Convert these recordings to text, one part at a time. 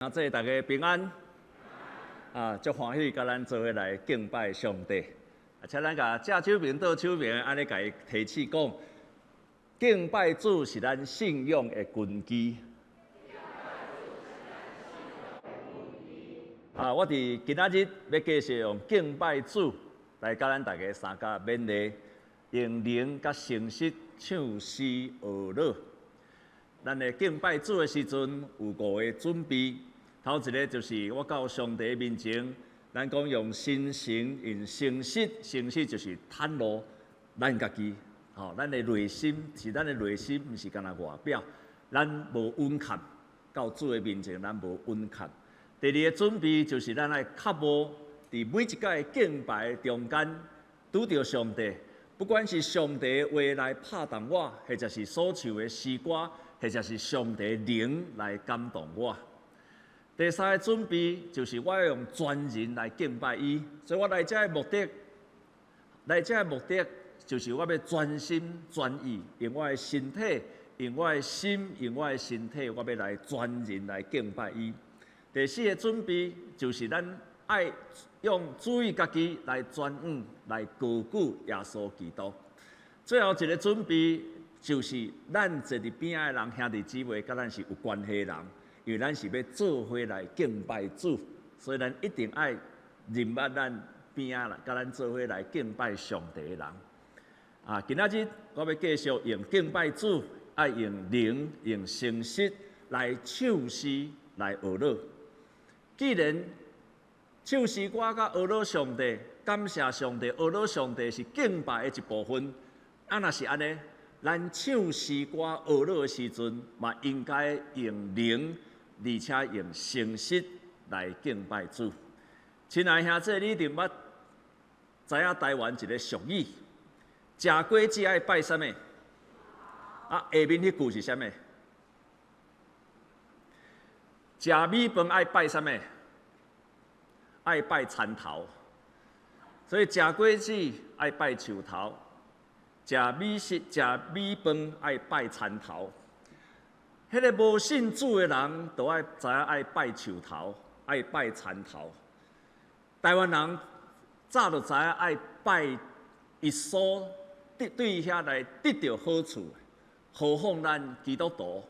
啊，這大家平安，啊，足歡喜佮咱做伙來敬拜上帝。啊，請咱共正手邊、倒手邊按呢共伊提醒講，敬拜主是咱信仰的根基。啊，我佇今仔日欲繼續用敬拜主來佮咱大家相佮勉勵，用靈佮誠實唱詩呵咾。咱咧敬拜主的時陣有五個準備。頭一个就是我到上帝面前，咱講用心誠、用誠實，誠實就是袒露咱家己，吼，咱的內心是咱的內心，毋是干焦外表，咱無隱藏到主的面前，咱無隱藏。第二個準備就是咱愛渴慕，佇每一擺敬拜中間拄著上帝，不管是上帝的話來拍動我，或者是所唱的詩歌，或者是上帝靈來感動我。第三个準備就是我要用全人來敬拜伊，所以我來遮的目的，來遮的目的就是我欲全心全意，用我的身體，用我的心，用我的身體，我欲來全人來敬拜伊。第四个準備就是咱愛用注意家己來專往來高舉耶穌基督。最後一个準備就是咱坐佇邊仔的人兄弟姊妹，佮咱是有關係的人。因為咱是欲做伙來敬拜主，所以咱一定愛認捌咱邊仔來，佮咱做伙來敬拜上帝的人。啊，今仔日我欲繼續用敬拜主，愛用靈、用誠實來唱詩來呵咾。既然唱詩歌佮呵咾上帝，感謝上帝，呵咾上帝是敬拜的一部分。啊，若是按呢，咱唱詩歌呵咾的時陣，嘛應該用靈，而且用誠實來敬拜主。親愛兄弟，你一定捌知影台灣一个俗語：食果子愛拜啥物？啊，下面彼句是啥物？食米飯愛拜啥物？愛拜田頭。所以食果子愛拜樹頭，食米食食米飯愛拜田頭。彼个無信主的人，都愛知影愛拜樹頭，愛拜田頭。台灣人早就知影愛拜伊所得對遐來得著好處，何況咱基督徒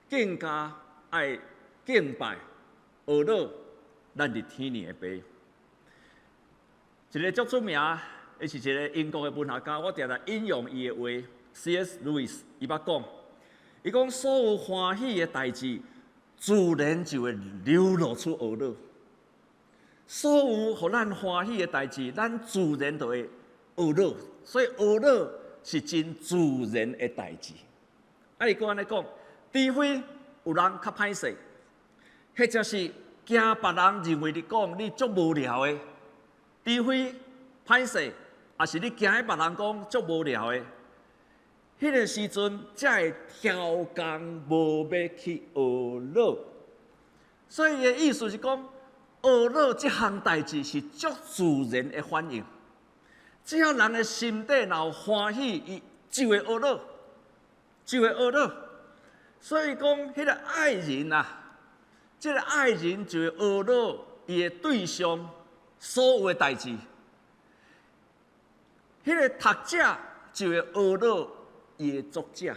更加愛敬拜、呵咾咱佇天父的爸。一个足出名，伊是一个英國的文學家，我定定引用伊的話，C.S. Lewis，伊捌講。伊講所有歡喜的代誌，自然就會流露出呵咾。所有予咱歡喜的代誌，咱自然就會呵咾。所以呵咾是真自然的代誌。啊，伊閣按呢講，除非有人較歹勢，或者是驚別人認為你講你足無聊的，除非歹勢，抑是你驚彼別人講足無聊的。彼个時陣才會刁工無欲去呵咾，所以伊的意思是講，呵咾這項代誌是足自然的反應。只要人的心底若有歡喜，伊就會呵咾，就會呵咾。所以講，彼个愛人啊，這个愛人就會呵咾伊的對象所有的代誌。彼个讀者就會呵咾伊的作者，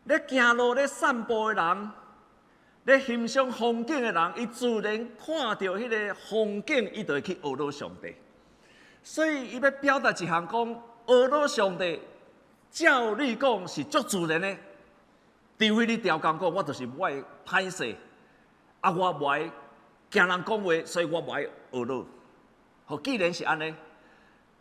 咧行路咧散步的人，咧欣賞風景的人，伊自然看著彼个風景，伊就會去呵咾上帝。所以，伊欲表達一項講，呵咾上帝，照理講是足自然的。除非你刁工講，我就是無愛歹勢，啊，我無愛驚人講話，所以我無愛呵咾。好，既然是按呢。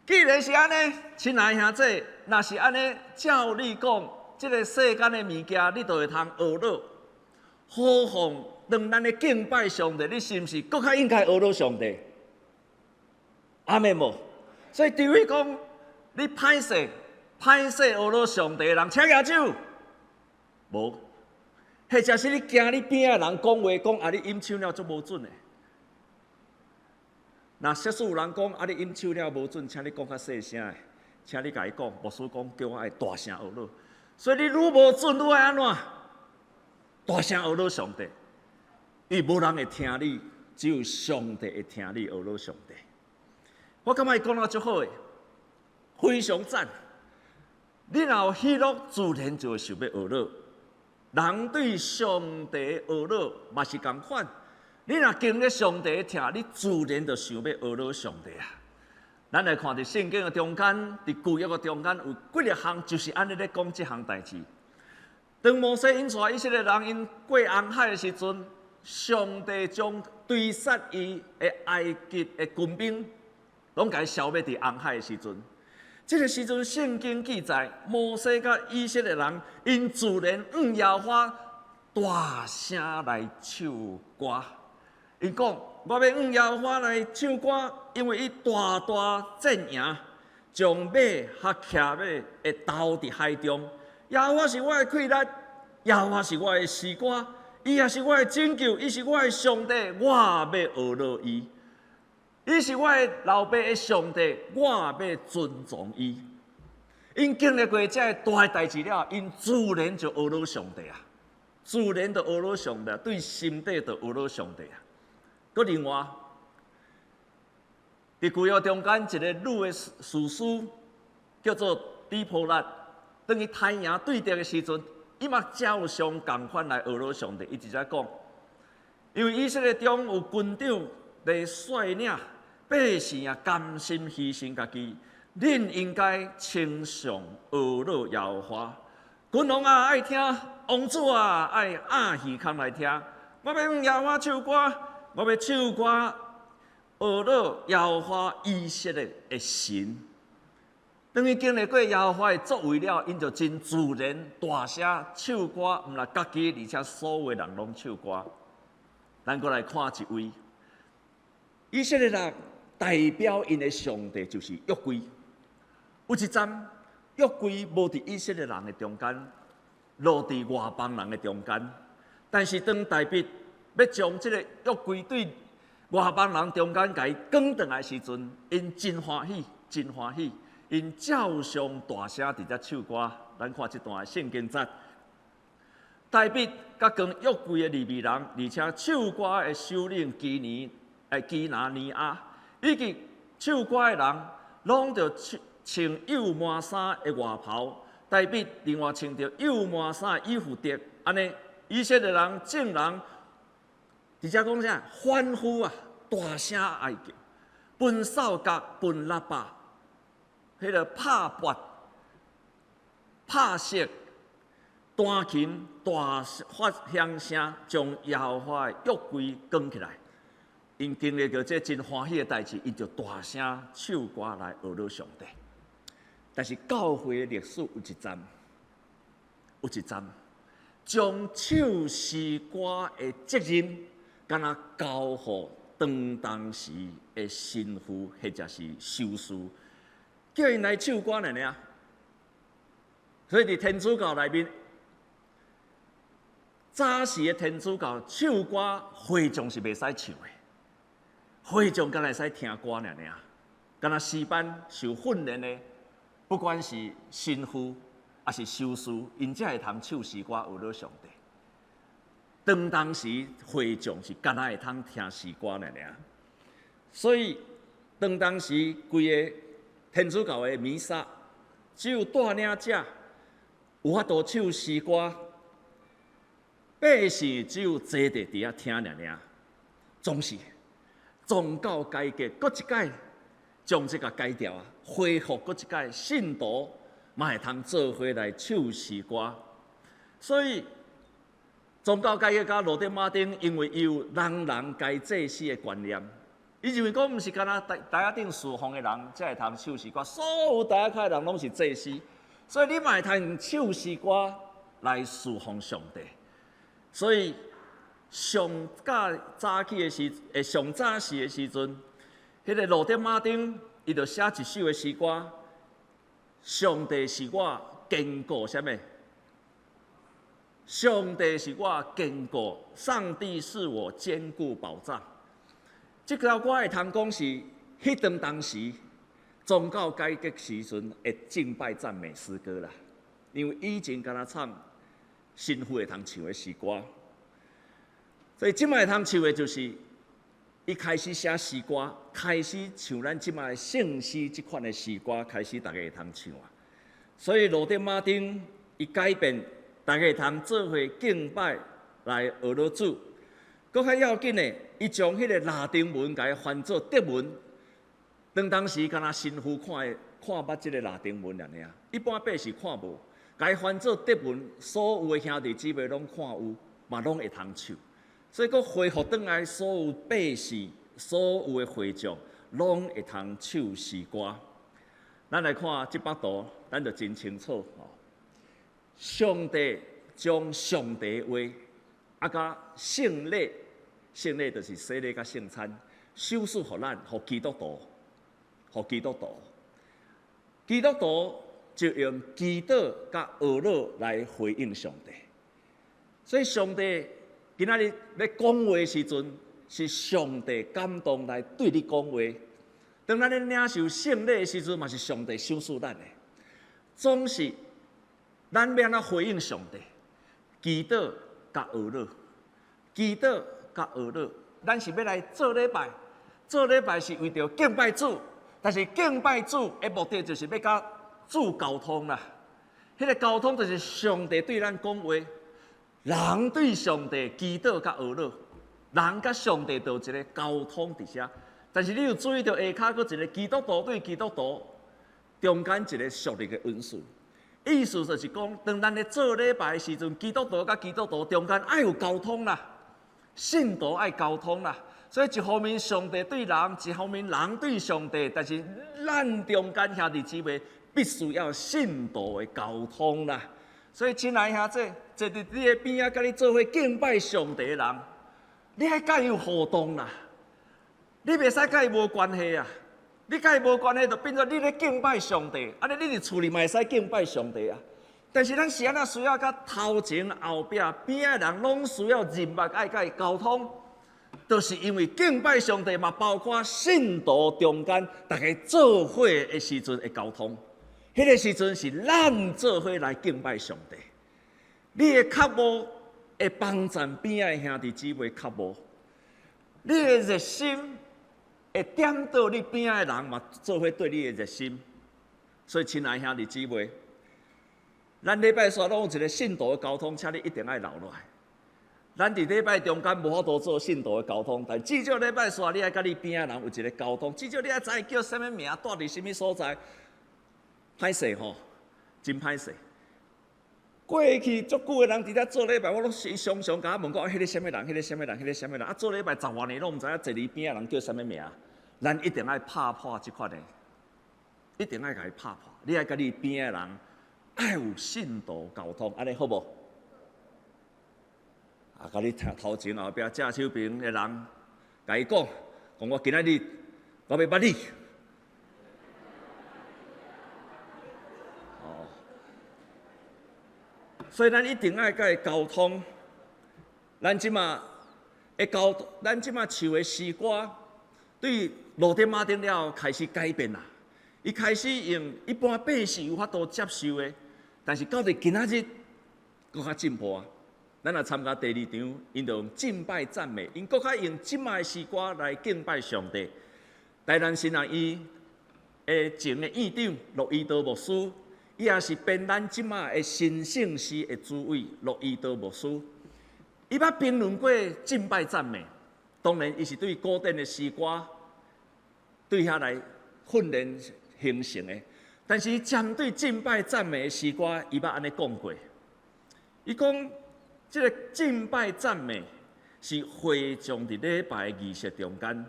既然是按呢，親愛兄弟，若是按呢，照理講，這个世間的物件，你都會通呵咾。何況當咱咧敬拜上帝，你是毋是閣較應該呵咾上帝？阿們無？所以除非講，你歹勢歹勢呵咾上帝的人，請舉手。無，或者是你驚你邊仔的人講話，講啊你飲酒了足無準的。若假使有人講啊，你飲酒了無準，請你講較細聲的，請你共伊講，牧師講叫我愛大聲呵咾。所以你愈無準，愈愛按怎？大聲呵咾上帝。伊無人會聽你，只有上帝會聽你呵咾上帝。我感覺伊講得足好的，非常讚。你若有喜樂，自然就會想欲呵咾。人對上帝呵咾嘛是仝款。你若經歷上帝的疼，你自然就想欲呵咾上帝啊。咱來看佇聖經的中間，佇舊約的中間有幾若項，就是按呢咧講這項代誌。當摩西𪜶帶以色列人𪜶過紅海的時陣，上帝將追殺伊的埃及的軍兵，攏共伊消滅佇紅海的時陣。這個時陣，聖經記載，摩西佮以色列人，𪜶自然向耶和華大聲來唱歌。𪜶講：我欲向耶和華來唱歌，因為伊大大戰贏，將馬佮騎馬的投佇海中。耶和華是我的氣力，耶和華是我的詩歌，伊也是我的拯救，伊是我的上帝，我欲呵咾伊。伊是我的老爸的上帝，我欲尊崇伊。𪜶經歷過這个大代誌了，𪜶自然就呵咾上帝啊，自然就呵咾上帝，對心底就呵咾上帝啊。閣另外，佇舊約中間一個女的士師叫做底波拉，當伊刣贏對敵的時陣，伊嘛照常仝款來呵咾上帝。伊直接講，因為以色列中有軍長來率領百姓啊，甘心犧牲家己，恁應該稱頌呵咾耶和華。君王啊，愛聽；王子啊，愛掩耳孔來聽。我欲向耶和華唱歌，我欲唱歌呵咾耶和華以色列的神。當伊經歷過耶和華的作為了，𪜶就真自然大聲唱歌，毋但家己，而且所有人攏唱歌。咱閣來看一位以色列人代表𪜶的上帝就是約櫃。有一陣約櫃無佇以色列人的中間，落佇外邦人的中間。但是當大衛欲將這個約櫃對外邦人中間共伊扛轉來時陣，𪜶真歡喜，真歡喜。𪜶照常大聲佇遮唱歌，咱看這段聖經節。大衛佮扛約櫃的利未人，而且唱歌的首領基尼、基拿尼亞，以及唱歌的人，攏著穿穿幼麻衫的外袍。大衛另外穿著幼麻衫的以弗得，按呢，以色列人眾人佇遮講啥？歡呼啊，大聲哀叫，吹掃角，吹喇叭。彼个拍鈸、拍瑟、彈琴、大發響聲，將耶和華的約櫃扛起來。𪜶經歷著這真歡喜的代誌，𪜶就大聲唱歌來呵咾上帝。但是教會的歷史有一站，有一站，將唱詩歌的責任，敢若交予當當時的神父或者是修士。叫𪜶來唱歌爾爾，所以佇天主教內面，早時的天主教唱歌，會眾是袂使唱的，會眾敢若會使聽歌爾爾，敢若詩班受訓練的，不管是神父抑是修士，𪜶才會通唱詩歌呵咾上帝。當當時會眾是敢若會通聽詩歌爾爾，所以當當時規個天主教的彌撒，只有帶領者有法度唱詩歌，百姓只有坐佇佇遐聽爾爾。總是宗教改革，閣一擺將這个改掉啊，恢復閣一擺信徒嘛會通做伙來唱詩歌。所以宗教改革家羅德馬丁因為伊有人人皆祭司的觀念。伊認為講，毋是干焦台台仔頂侍奉的人才會通唱詩歌，所有台仔跤的人攏是祭司，所以你嘛會通唱詩歌來侍奉上帝。所以上早早起的時，上早時的時陣，彼个路德馬丁伊就寫一首的詩歌：上帝是我堅固啥物？上帝是我堅固，上帝是我堅固保障。這條歌會通講是彼當當時宗教改革時陣的敬拜讚美詩歌啦，因為以前敢若唱神父會通唱的詩歌。所以這擺會通唱的就是，伊開始寫詩歌，開始像咱這擺聖詩這款的詩歌，開始大家會通唱啊。所以路德馬丁伊改變，大家會通做伙敬拜來學樂主。閣較要緊的，伊將彼個拉丁文共伊翻做德文。當當時敢若神父看的看捌這个拉丁文爾爾，一般百姓看無，共伊翻做德文，所有的兄弟姊妹攏看有，嘛攏會通唱。所以閣恢復轉來，所有百姓、所有的會眾，攏會通唱詩歌。咱來看這幅圖，咱就真清楚吼。上帝將上帝話，啊，佮聖禮，聖禮就是洗禮佮聖餐，賞賜予咱，予基督徒，予基督徒，基督徒就用祈禱佮哀禱來回應上帝。所以上帝今仔日咧講話的時陣，是上帝感動來對你講話。當咱咧領受聖禮的時陣，嘛是上帝賞賜咱的。總是咱欲按怎回應上帝？祈禱佮哀禱，祈禱佮哀禱。咱是欲來做禮拜，做禮拜是為著敬拜主，但是敬拜主的目的就是欲佮主溝通啦。彼個溝通就是上帝對咱講話，人對上帝祈禱佮哀禱，人佮上帝就有一個溝通佇遮。但是你有注意著下跤閣一個基督徒對基督徒中間一個屬靈的恩賜，意思就是講，當咱咧做禮拜的時陣，基督徒佮基督徒中間愛有溝通啦，信徒愛溝通啦。所以一方面上帝對人，一方面人對上帝，但是咱中間兄弟姊妹必須要信徒的溝通啦。所以親愛兄弟，坐佇你的邊仔，佮你做伙敬拜上帝的人，你愛佮伊有互動啦。你袂使佮伊無關係啊！你佮伊無關係，就變做你咧敬拜上帝，按呢你佇厝裡嘛會使敬拜上帝啊。但是咱是按怎需要佮頭前後壁邊仔人攏需要人脈愛佮伊溝通，就是因為敬拜上帝嘛，包括信徒中間大家做伙的時陣的溝通。彼個時陣是咱做伙來敬拜上帝。你的腳步會幫贊邊仔的兄弟姊妹腳步，你的熱心會點著你邊仔的人嘛，做伙對你的熱心。所以，親愛兄弟姊妹，咱禮拜四攏有一個信徒的溝通，請你一定愛留落來。咱佇禮拜中間無法度做信徒的溝通，但至少禮拜四你愛佮你邊仔人有一個溝通，至少你愛知伊叫啥物名，蹛佇啥物所在。歹勢吼，真歹勢。過去足久的人佇遮做禮拜，我攏是常常共我問講，彼個啥物人，彼個啥物人，彼個啥物人。啊，做禮拜十外年攏毋知影坐你邊仔人叫啥物名。咱一定愛拍破這款的，一定愛共伊拍破。你愛佮你邊仔人愛有信徒溝通，按呢好無？啊，共你聽頭前後壁正手邊的人，共伊講，講我今仔日我欲捌你。哦，所以咱一定愛共伊溝通。咱這馬會溝，咱這馬唱的詩歌，對路德馬丁了後開始改變啦。伊開始用一般百姓有法度接受的，但是到佇今仔日，閣較進步啊。咱若參加第二場，𪜶就用敬拜讚美，𪜶閣較用這馬的詩歌來敬拜上帝。台南神學院的前的院長陸伊道牧師，伊也是編咱這馬的新聖詩的主委陸伊道牧師。伊捌評論過敬拜讚美，當然伊是對古典的詩歌對遐來訓練形成的，但是針對敬拜讚美的詩歌，伊捌按呢講過，伊講。這个敬拜讚美是會眾佇禮拜儀式中間，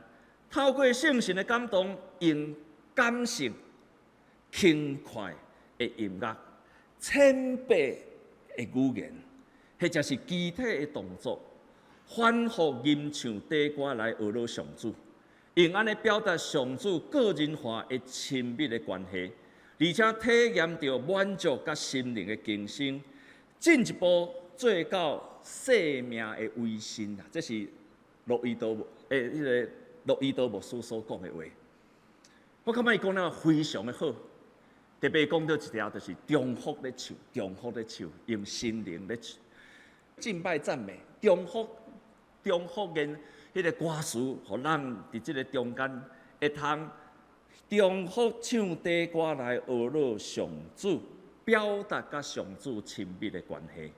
透過聖神的感動，用感性、輕快的音樂、淺白的語言，或者是肢體的動作，反覆吟唱短歌來呵咾上主，用按呢表達上主個人化的親密的關係，而且體驗著滿足佮心靈的更新，進一步。做到生命的維新啊！這是路易多欸，彼个路易多牧師所講的話。我感覺伊講了非常的好，特別講著一條，就是重複咧唱，重複咧唱，用心靈咧唱，敬拜讚美，重複，重複念彼个歌詞，予咱佇這个中間會通重複唱短歌來呵咾上主，表達佮上主親密的關係。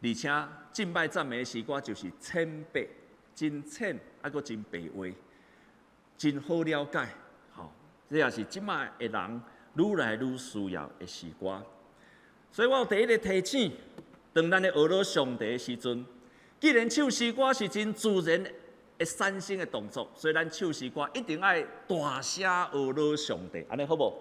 而且敬拜讚美詩歌就是淺白、真淺，啊閣真白話，真好了解。吼，這也是這擺的人愈來愈需要的詩歌。所以我有第一个提醒，當咱咧呵咾上帝的時陣，既然唱詩歌是真自然會產生的動作，所以咱唱詩歌一定愛大聲呵咾上帝，按呢好無？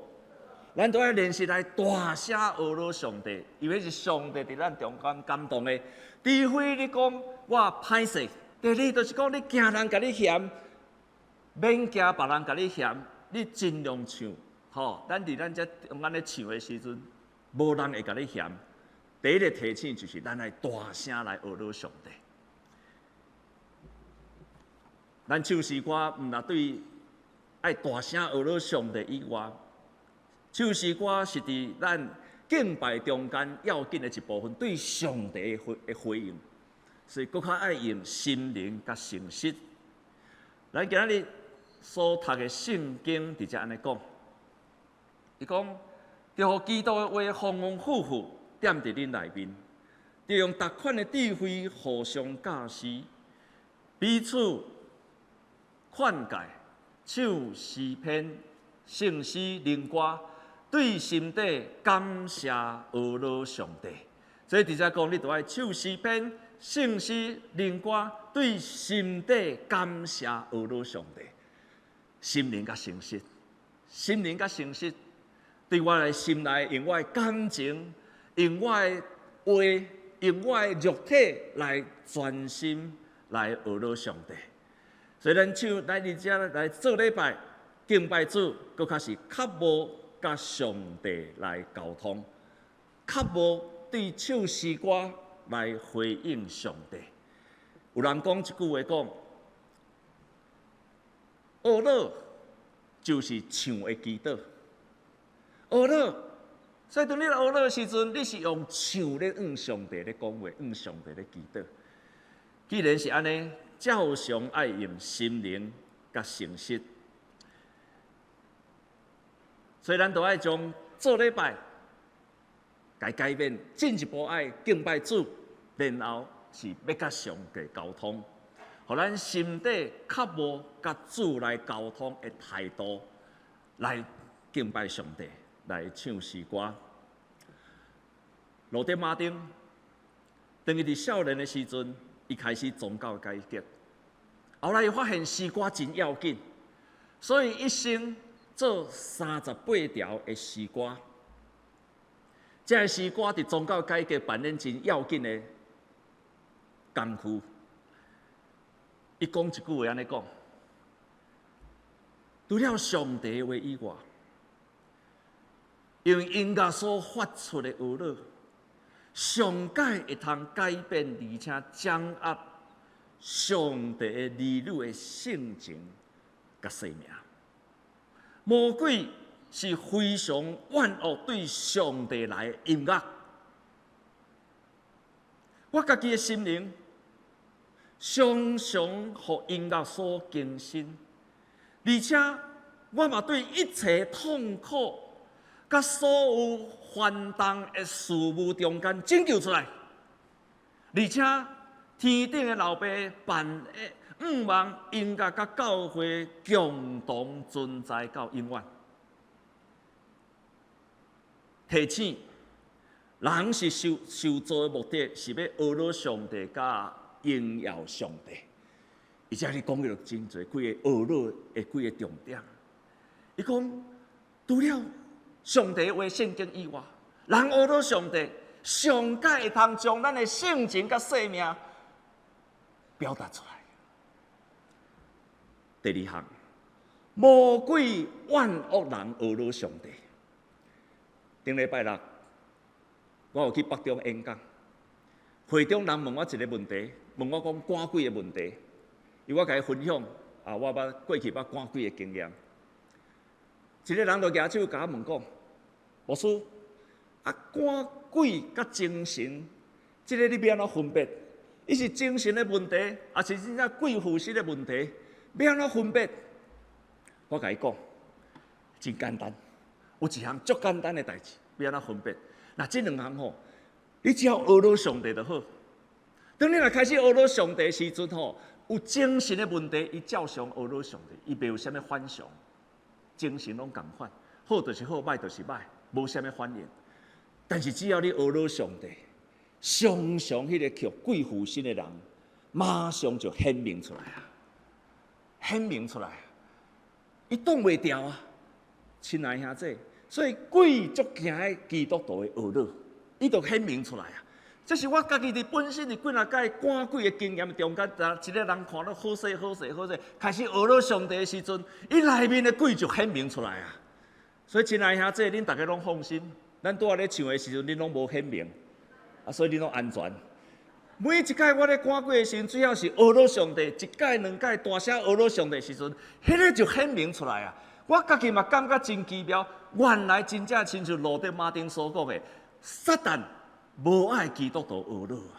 咱都愛練習來大聲呵咾上帝，因為是上帝佇咱中間感動的。除非你講我歹勢，第二就是講你驚人共你嫌，免驚別人共你嫌，你盡量唱，吼。咱佇咱遮中間咧唱的時陣，無人會共你嫌。第一个提醒就是咱愛大聲來呵咾上帝。咱唱詩歌，毋若對愛大聲呵咾上帝以外，唱詩歌是佇咱敬拜中間要緊的一部分，對上帝的回應，所以閣較愛用心靈佮誠實。咱今仔日所讀的聖經佇遮按呢講，伊講，著予基督的話豐豐富富踮佇恁內面，著用逐款的智慧互相教示，彼此勸誡，唱詩篇、聖詩、靈歌，對心底感謝呵咾上帝。所以佇遮講，你著愛唱詩篇、聖詩、靈歌，對心底感謝呵咾上帝。心靈佮誠實，心靈佮誠實，對我的心內，用我的感情，用我的話，用我的肉體來專心來呵咾上帝。所以咱唱來佇遮來做禮拜敬拜主，閣較是較無佮上帝來溝通，較無對唱詩歌來回應上帝。有人講一句話講，呵咾就是唱的祈禱。呵咾，所以當你來呵咾的時陣，你是用唱咧向上帝咧講話，向上帝咧祈禱。既然是按呢，照常愛用心靈佮誠實，所以咱都愛將做禮拜共改變，進一步愛敬拜主，然後是欲佮上帝溝通，予咱心底較無佮主來溝通的態度來敬拜上帝，來唱詩歌。路德馬丁，當伊佇少年的時陣，伊開始宗教改革，後來伊發現詩歌真要緊，所以一生做38條的詩歌。這个詩歌佇宗教改革扮演真要緊的工具。伊講一句話按呢講：除了上帝的話以外，用音樂所發出的呵咾，上蓋會通改變，而且掌握上帝的兒女的性情佮生命。魔鬼是非常厭惡對上帝來的音樂。我家己的心靈常常予音樂所更新，而且我嘛對一切痛苦佮所有煩重的事物中間拯救出來，而且天頂的老爸辦的向望音樂佮教會共同存在到永遠。提醒人是受受造的目的是欲呵咾上帝佮榮耀上帝。伊遮裡講著真濟幾个呵咾的幾个重點。伊講除了上帝話聖經以外，人呵咾上帝，上蓋會通將咱的性情佮生命表達出來。第二項，魔鬼厭惡人呵咾上帝。頂禮拜六，我有去北中演講，會中人問我一个問題，問我講趕鬼的問題，伊我共伊分享啊，我捌過去捌趕鬼的經驗。一个人就舉手共我問講，牧師，啊趕鬼佮精神，這个你欲按怎分別？伊是精神的問題，抑是真正鬼附身的問題？欲按怎分別？我共你講，真簡單，有一項足簡單的代誌，欲按怎分別？若這兩項吼，你只要學著上帝就好。當你若開始學著上帝時陣吼，有精神的問題，伊照常學著上帝，伊袂有啥物反常，精神攏仝款，好就是好，䆀就是䆀，無啥物反應。但是只要你學著上帝，常常彼個予鬼附身的人，馬上就顯明出來啊！顯明出來，伊擋袂牢啊！親愛兄弟，所以鬼足驚的基督徒的呵咾，伊就顯明出來啊！這是我家己佇本身佇幾若擺趕鬼的經驗中間，一個人看著好勢好勢好勢，開始呵咾上帝的時陣，伊內面的鬼就顯明出來啊！所以親愛兄弟，恁逐家攏放心，咱拄仔咧唱的時陣，恁攏無顯明，啊，所以恁攏安全。每一擺我咧趕鬼的時陣，主要是呵咾上帝，一擺兩擺大聲呵咾上帝的時陣，彼個就顯明出來啊！我家己嘛感覺真奇妙，原來真正親像路德馬丁所講的，撒旦無愛基督徒呵咾啊！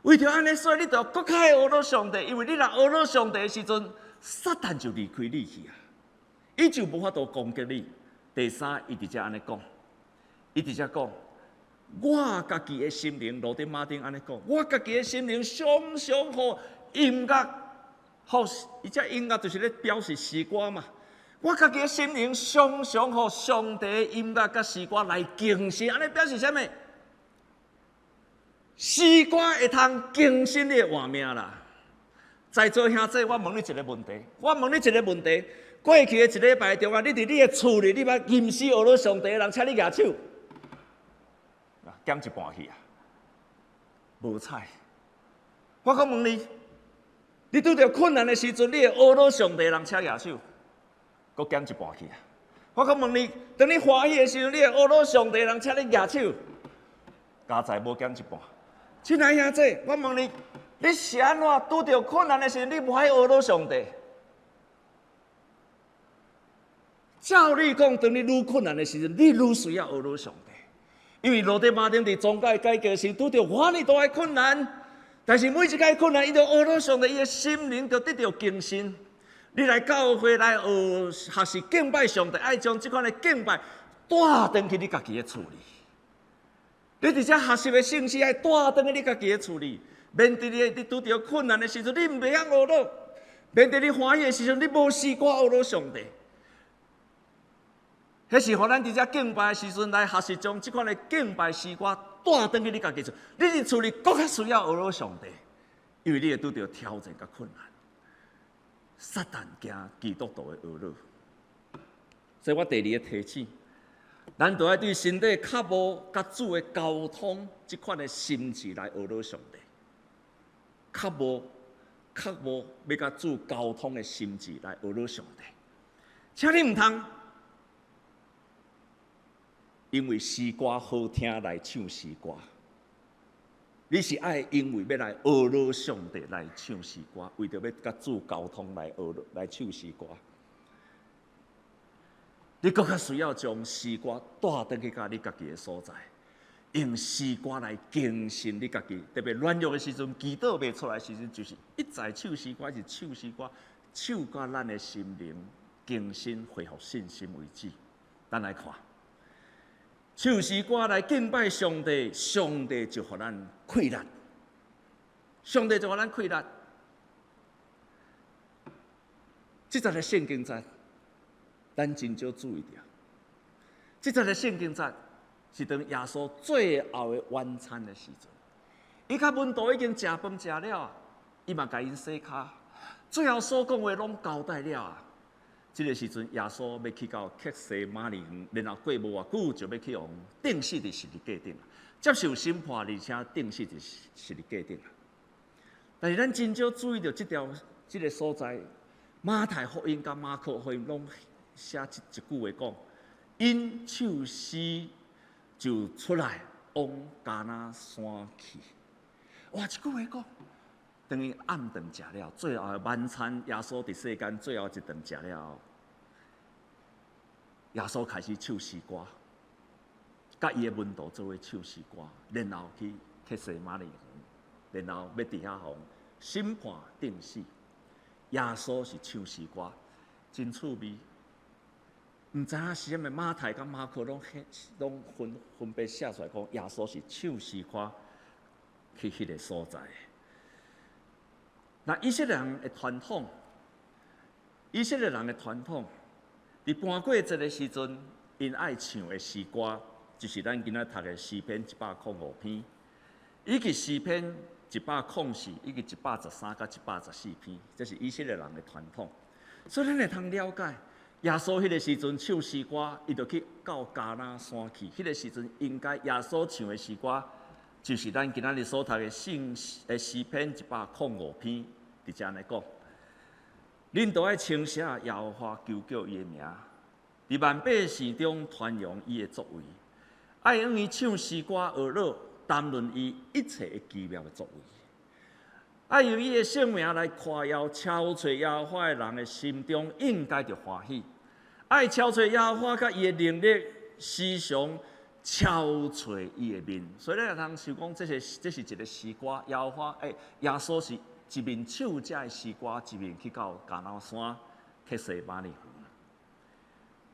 為著按呢，所以你著閣較愛呵咾上帝，因為你若呵咾上帝的時陣，撒旦就離開你去啊！伊就無法度攻擊你。第三，伊直接按呢講，伊直接講，我家己的心靈，路德馬丁按呢講，我家己的心靈常常予音樂，予伊這音樂就是咧表示詩歌嘛。我家己的心靈常常予上帝的音樂佮詩歌來更新，按呢表示啥物？詩歌會通更新你的活命啦。在座兄弟，我問你一個問題，我問你一個問題：過去的一禮拜中啊，你佇你的厝裡，你捌吟詩呵咾上帝的人，請你舉手。減一半去啊，無彩。我閣問你，你拄著困難的時陣，你會呵咾上帝的人，請舉手。閣減一半去啊！我閣問你，當你歡喜的時陣，你會呵咾上帝的人，請你舉手。加在無減一半。親愛兄弟，我問你，你是按怎拄著困難的時陣，你無愛呵咾上帝？照理講，當你愈困難的時陣，你愈需要呵咾上帝。因為路德馬丁佇宗教改革時，拄著遐爾大的困難，但是每一擺困難，伊就呵咾上帝，伊的心靈就得著更新。你來教會來學學習敬拜上帝，愛將這款的敬拜帶轉去你家己的厝裡。你佇遮學習的信息愛帶轉去你家己的厝裡，免得你拄著困難的時陣，你毋會曉呵咾；免得你歡喜的時陣，你無詩歌呵咾上帝。彼是予咱佇遮敬拜的時陣來學習，將這款的敬拜詩歌帶轉去你家己厝。你佇厝裡閣較需要呵咾上帝，因為你會拄著挑戰佮困難。撒旦驚基督徒的呵咾，所以我第二個提醒，咱著愛對身體較無佮主的溝通這款的心志來呵咾上帝，較無較無欲佮主溝通的心志來呵咾上帝，請你毋通因為詩歌好聽來唱詩歌。你是愛因為欲來呵咾上帝來唱詩歌，為著欲佮主溝通來呵咾來唱詩歌。你閣較需要將詩歌帶轉去到你家己的所在，用詩歌來更新你家己。特別軟弱的時陣，祈禱袂出來的時陣，就是一再唱詩歌，一直唱詩歌，唱到咱的心靈更新恢復信心為止。咱來看。唱詩歌來敬拜上帝，上帝就予咱氣力。上帝就予咱氣力。這節的聖經節，咱真少注意著。這節的聖經節是當耶穌最後的晚餐的時陣，伊佮門徒已經食飯食了，伊嘛共𪜶洗跤，最後所講話攏交代了啊。這個時陣，耶穌欲去到客西馬尼園，然後過無偌久就欲去予釘死佇十字架頂，接受審判，而且釘死佇十字架頂。但是咱真少注意著這條這個所在，馬太福音佮馬可福音攏寫一句話講，𪜶唱詩就出來往迦拿山去。哇，這句話講。當伊暗頓食了，最後的晚餐，耶穌佇世間最後一頓食了，耶穌開始唱詩歌，佮伊的門徒做伙唱詩歌，然後去客西馬尼園。然後欲佇遐予審判釘死。耶穌是唱詩歌，真趣味。毋知影是啥物馬太佮馬可攏分別寫出來講，耶穌是唱詩歌去彼个所在。那以色列人的傳統，以色列人的傳統，佇盤粿節的時陣，𪜶愛唱的詩歌，就是咱今仔讀的詩篇105篇，以及詩篇104，以及113佮114篇，這是以色列人的傳統。所以咱會通了解，耶穌彼个時陣唱詩歌，伊就去到迦拿山去。彼个時陣，應該耶穌唱的詩歌，就是咱今仔日所讀的聖的詩篇105篇，佇遮按呢講。恁都愛稱謝耶和華，求告伊的名，佇萬百姓中傳揚伊的作為，愛向伊唱詩歌學樂，談論伊一切的奇妙的作為。愛用伊的聖名來誇耀，朝揣耶和華的人的心中應該著歡喜。愛朝揣耶和華佮伊的能力，時常朝揣伊的面。所以咱會通想講，這是一个詩歌，耶和華欸，耶穌是一面唱這个詩歌，一面去到迦拿山客西馬尼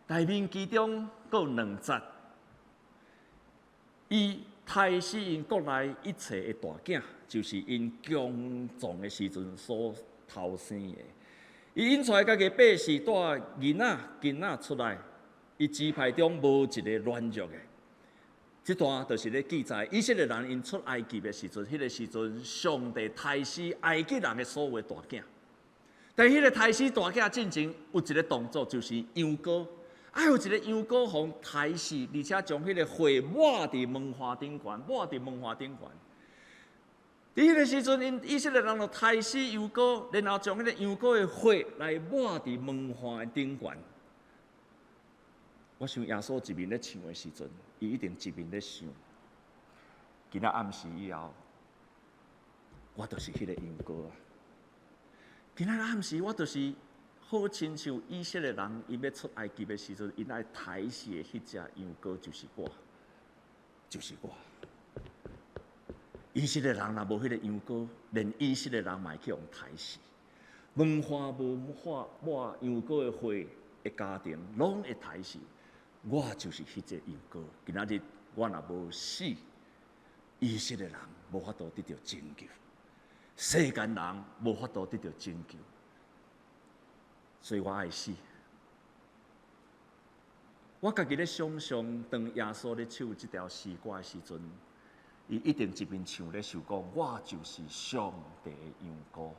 園。內面其中閣有兩節，伊刣死𪜶國內一切的大囝，就是𪜶強壯的時陣所頭生的。伊引帶家己百姓帶囡仔囡仔出來，伊支派中無一个軟弱的。這段就是咧記載以色列人𪜶出埃及的時陣，彼个時陣上帝刣死埃及人的所有大囝。但彼个刣死大囝進前有一个動作，就是羊羔，愛有一个羊羔予刣死，而且將彼个血抹佇門戶頂懸，抹佇門戶頂懸。佇彼个時陣，𪜶以色列人就刣死羊羔，然後將彼个羊羔的血來抹佇門戶的頂懸。我想耶穌一面咧唱的時陣，伊一定一面咧想：今仔暗時以後，我就是彼个羊羔啊！今仔暗時，我就是好親像以色列人，𪜶欲出埃及的時陣，𪜶愛刣死的彼隻羊羔，就是我，就是我。以色列人若無彼个羊羔，連以色列人嘛會去予刣死。門戶無抹抹羊羔的血的家庭，攏會刣死。我就是彼隻羊羔。今仔日我若無死，以色列人無法度得著拯救，世間人無法度得著拯救，所以我愛死。我家己咧想象，當耶穌咧唱這條詩歌的時陣，伊一定一面唱咧想講：我就是上帝的羊羔，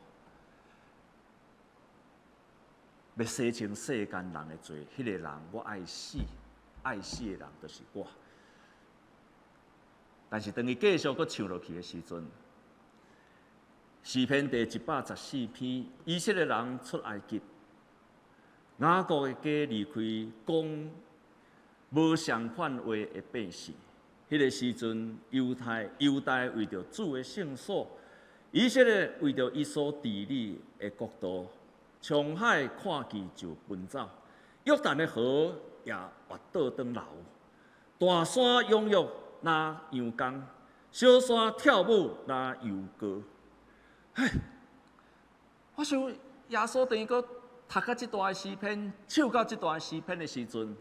欲洗清世間人的罪，彼个人我愛死，愛死的人就是我。但是當伊繼續閣唱落去的時陣，詩篇第114篇，以色列人出埃及，雅各的家離開，講無相款話的百姓。彼个時陣，猶大為著主的聖所，以色列為著伊所治理的國度，滄海看見就奔走，約旦的河也越倒轉流，大山踴躍若羊公，小山跳舞若羊羔。唉，我想耶穌等於閣讀到這段詩篇，唱到這段詩篇的時陣，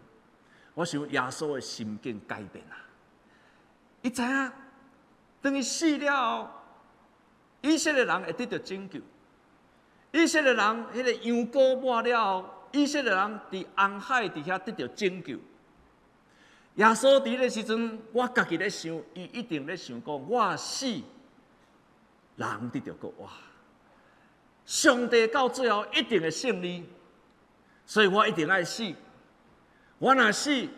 我想耶穌的心境改變啦。伊知影，當伊死了後，以色列人會得著拯救。以色列人彼个羊羔抹了後，以色列人佇紅海佇遐得著拯救。耶穌佇彼个時陣，我家己咧想，伊一定咧想講：我死，人得著復活。上帝到最後一定會勝利，所以我一定愛死。我若死，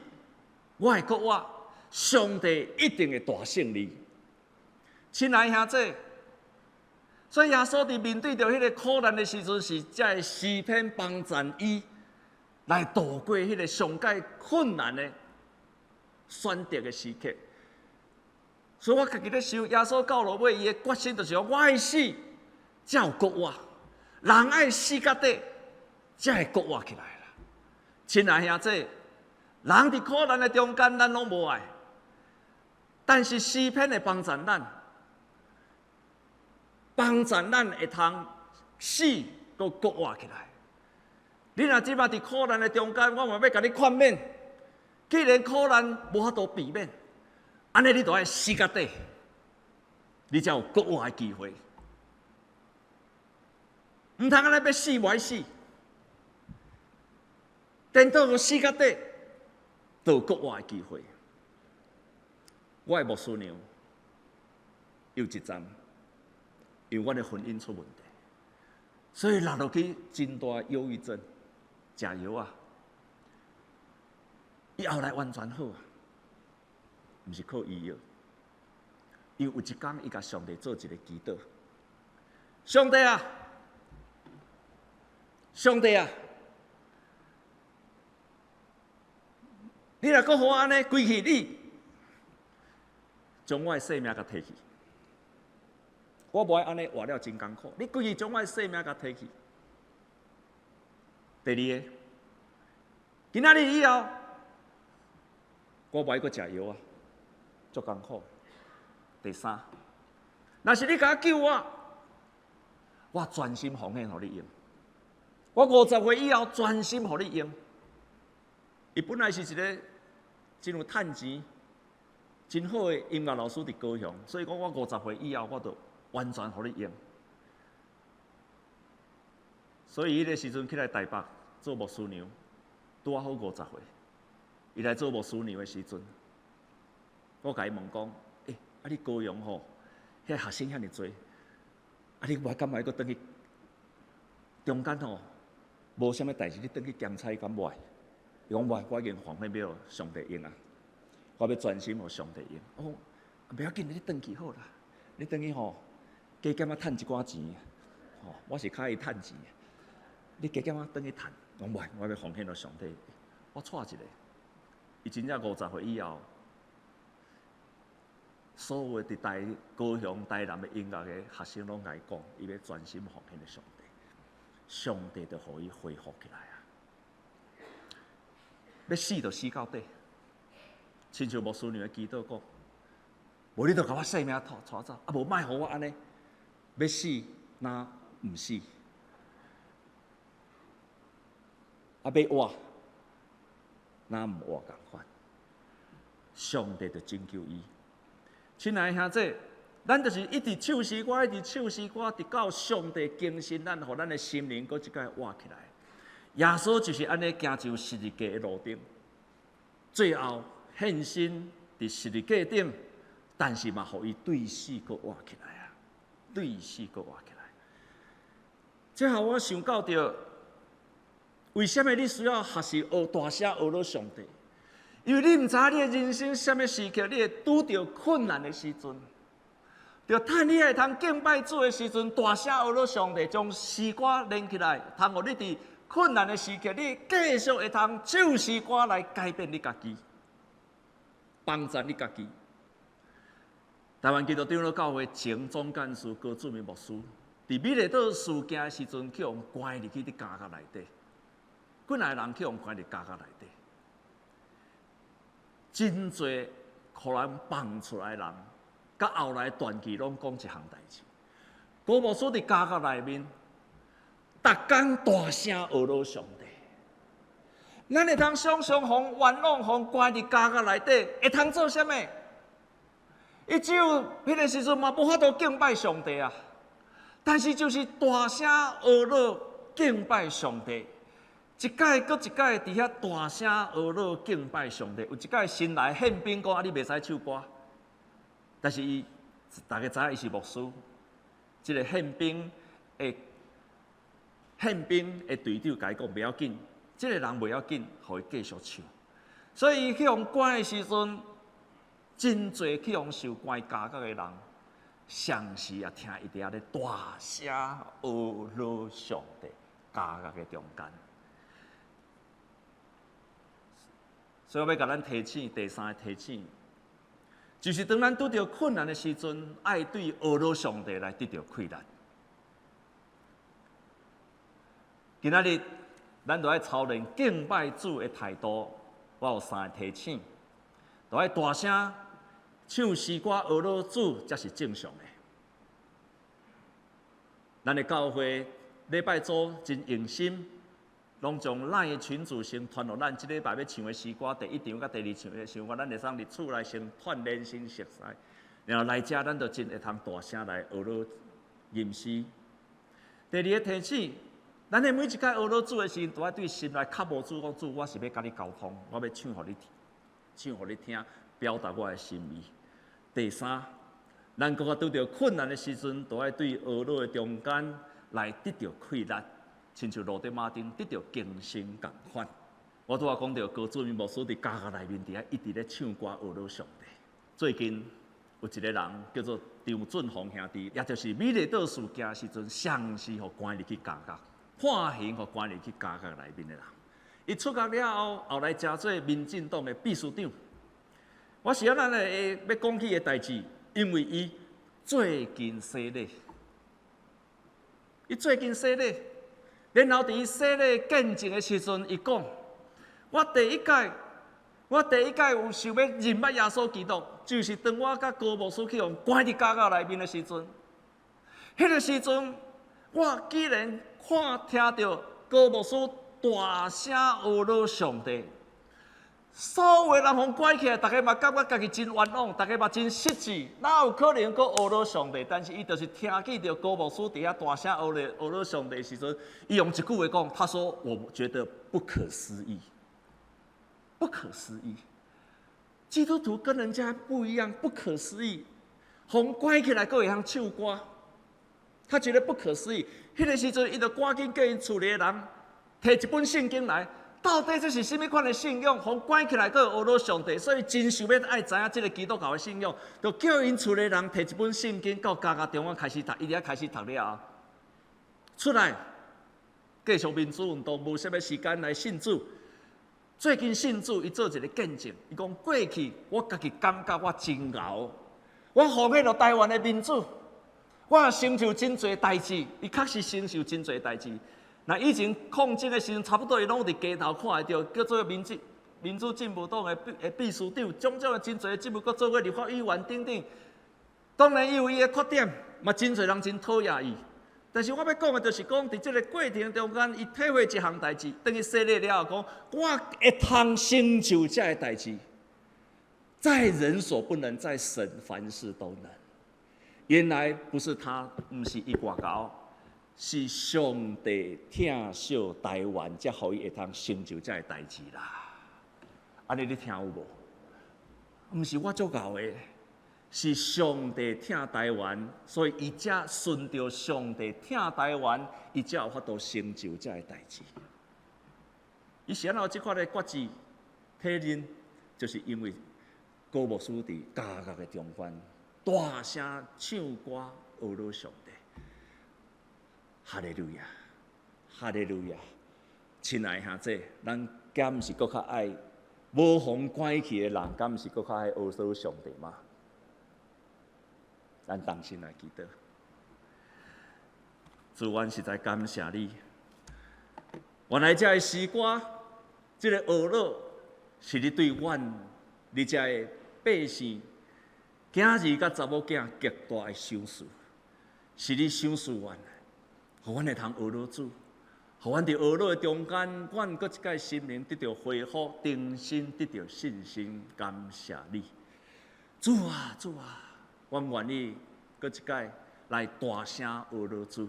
我會復活。上帝一定會大勝利。親愛兄弟，所以耶穌佇面對著彼个苦難的時陣，是這个詩篇幫贊伊來度過彼个上蓋困難的選擇的時刻。所以我家己咧想，耶穌到落尾，伊的決心就是講：我愛死，才有復活；人愛死到底，才會復活起來啦。親愛兄弟，人佇苦難的中間，咱攏無愛。但是詩篇會幫贊咱，幫助咱會通死，閣復活起來。你若這擺佇苦難的中間，我嘛欲共你勸勉。既然苦難無法度避免，按呢你就愛死到底，你才有復活的機會。毋通按呢欲死無愛死，顛倒死到底，就有復活的機會。我的牧師娘有一陣，因為阮的婚姻出問題，所以落落去真大憂鬱症，食藥啊。伊後來完全好啊，毋是靠醫藥。伊有一工，伊共上帝做一个祈禱：上帝啊，上帝啊，你若閣予我按呢規氣你，將我的性命共提去。我無愛按呢活了真艱苦，你規氣將我的性命共提去。第二个，今仔日以後，我無愛閣食藥啊，足艱苦。第三，若是你共救我，我全心奉獻予你用。我50歲以後全心予你用。伊本來是一个真有趁錢、真好的音樂老師佇高雄，所以講我五十歲以後我就完全予你用。所以彼个時陣起來台北做牧師娘，拄仔好五十歲。伊來做牧師娘的時陣，我共伊問講：欸，啊你高雄吼，遐學生遐爾濟，啊你無敢愛閣轉去中間吼，無啥物代誌，你轉去兼差敢無愛？伊講無愛，我已經奉獻予上帝用啊，我欲專心予上帝用。我講袂要緊，你轉去好啦，你轉去吼，加減仔趁一寡錢，吼，我是較愛趁錢，你加減仔轉去趁，講無愛，我欲奉獻予上帝。我帶一个，伊真正五十歲以後，所有佇台高雄、台南的音樂的學生攏共伊講，伊欲專心奉獻予上帝，上帝就予伊恢復起來啊！欲死就死到底，親像牧師娘的祈禱講，無你就共我性命帶走，啊無莫予我按呢，欲死若毋死，啊欲活若毋活仝款，上帝就拯救伊。親愛的兄弟，咱就是一直唱詩歌，一直唱詩歌，直到上帝更新咱，予咱的心靈閣一擺活起來。耶穌就是按呢行上十字架的路頂，最後獻身佇十字架頂，但是嘛，予伊對死閣活起來啊！對死閣活起來。最後我想到著，為啥物你需要學習學大聲學囉上帝？因為你毋知影你的人生啥物時刻，你會拄著困難的時陣，著趁你會通敬拜主的時陣，大聲學囉上帝，將詩歌練起來，通予你佇困難的時刻，你繼續會通唱詩歌來改變你家己，幫助你家己。台灣基督長老教會前總幹事高志明牧師，佇美麗島事件的時陣，去予關入去佇監獄內底，幾若个人去予關佇監獄內底，真濟予人放出來的人，佮後來傳記攏講一項代誌。高牧師佇監獄內面，逐工大聲呵咾上帝。咱會通想像，予冤枉，予關佇監獄內底，會通做啥物？伊只有彼个時陣嘛，無法度敬拜上帝啊。但是就是大聲呵咾敬拜上帝，一擺閣一擺佇遐大聲呵咾敬拜上帝。有一擺新來憲兵講啊，你袂使唱歌，但是伊大家知影伊是牧師，這个憲兵的隊長共伊講袂要緊，這个人袂要緊，予伊繼續唱。所以伊去予關的時陣，真濟去予受關監獄的人，常時也聽伊佇遐咧大聲呵咾上帝，監獄的中間。所以我欲共咱提醒，第三个提醒，就是當咱拄著困難的時陣，愛對呵咾上帝來得著氣力。今仔日，咱就愛操練敬拜主的態度。我有三个提醒，就愛大聲唱詩歌，呵咾主，才是正常的。咱的教會禮拜組真用心，攏將 LINE 的群組先傳予咱。這禮拜欲唱的詩歌，第一場佮第二場的詩歌，咱會使佇厝內先鍛鍊先熟悉。然後來遮，咱就真會通大聲來學囉吟詩。第二个提醒，咱的每一擺學囉主的時陣，都愛對心內較無主講主，我是欲佮你溝通，我欲唱予你聽，唱予你聽，表達我的心意。第三，咱閣較拄著困難的時陣，都愛對學囉的中間來得著氣力，親像路德馬丁得著更新仝款。我拄仔講著高志明牧師佇監獄內面佇遐一直咧唱歌學囉上帝。最近有一个人叫做張俊宏兄弟，也就是美麗島事件時陣，雙死予關入去監獄，判刑予關入去監獄內面的人。伊出獄了後，後來成做民進黨的秘書長。我是按怎來欲講起的代誌，因為伊最近洗禮，伊最近洗禮，然後佇伊洗禮見證的時陣，伊講：我第一擺，我第一擺有想欲認捌耶穌基督，就是當我佮高牧師去予關佇監獄內面的時陣。彼個時陣，我竟然看聽著高牧師大聲呵咾上帝。所有的人予關起來，逐家嘛感覺家己真冤枉，逐家嘛真失智，哪有可能閣呵咾上帝？但是伊就是聽見著高牧師佇遐大聲呵咾呵咾上帝的時陣，伊用一句話講，他說：我覺得不可思議，不可思議。基督徒跟人家不一樣，不可思議。予關起來，閣會曉唱歌，他覺得不可思議。彼個時陣，伊就趕緊叫𪜶厝裡的人提一本聖經來。到底這是啥物款的信仰？予關起來，閣會呵咾上帝，所以真想欲愛知影這个基督教的信仰，就叫𪜶厝的人提一本聖經到監獄中間開始讀，伊佇遐開始讀了後，出來繼續民主運動，無啥物時間來信主。最近信主，伊做一个見證，伊講過去我家己感覺我真𠢕，我奉獻予台灣的民主，我承受真濟代誌，伊確實承受真濟代誌。那以前抗爭的時陣，差不多伊攏佇街頭看會著，叫做民進民主進步黨的秘書長，種種的真濟職務，閣做過立法委員等等。當然，伊有伊的缺點，嘛真濟人真討厭伊。但是我欲講的就是講，佇這个過程中間，伊體會一項代誌，當伊洗禮了後，講我會通成就這个代誌，在人所不能，在神凡事都能。原來不是他，毋是伊偌𠢕。是上帝疼惜台灣，才予伊會通成就這个代誌啦。按呢你聽有無？毋是我足𠢕的，是上帝疼台灣，所以伊才順著上帝疼台灣，伊才有法度成就這个代誌。伊是按怎有這款的決志體認，就是因為高牧師佇監獄的中間大聲唱歌，呵咾上帝。哈利路亞，哈利路亞！親愛兄弟，咱敢毋是閣較愛無予關起的人，敢毋是閣較愛呵咾上帝嗎？咱同心來祈禱。主，阮實在感謝你。原來這个詩歌，這个呵咾，是你對阮，你這个百姓，囝兒佮查某囝極大的賞賜，是你賞賜阮。予阮會通呵咾主，予阮佇呵咾的中間，阮閣一擺心靈得著恢復，重新得著信心，感謝你，主啊主啊，阮願意閣一擺來大聲呵咾主，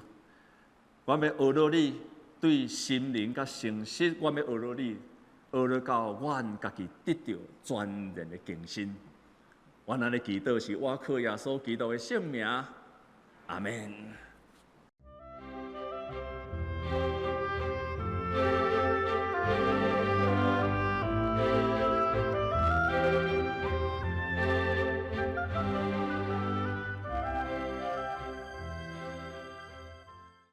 阮欲呵咾你對心靈佮誠實，阮欲呵咾你，呵咾到阮家己得著全然的更新。阮按呢祈禱是倚靠耶穌基督的聖名，阿門。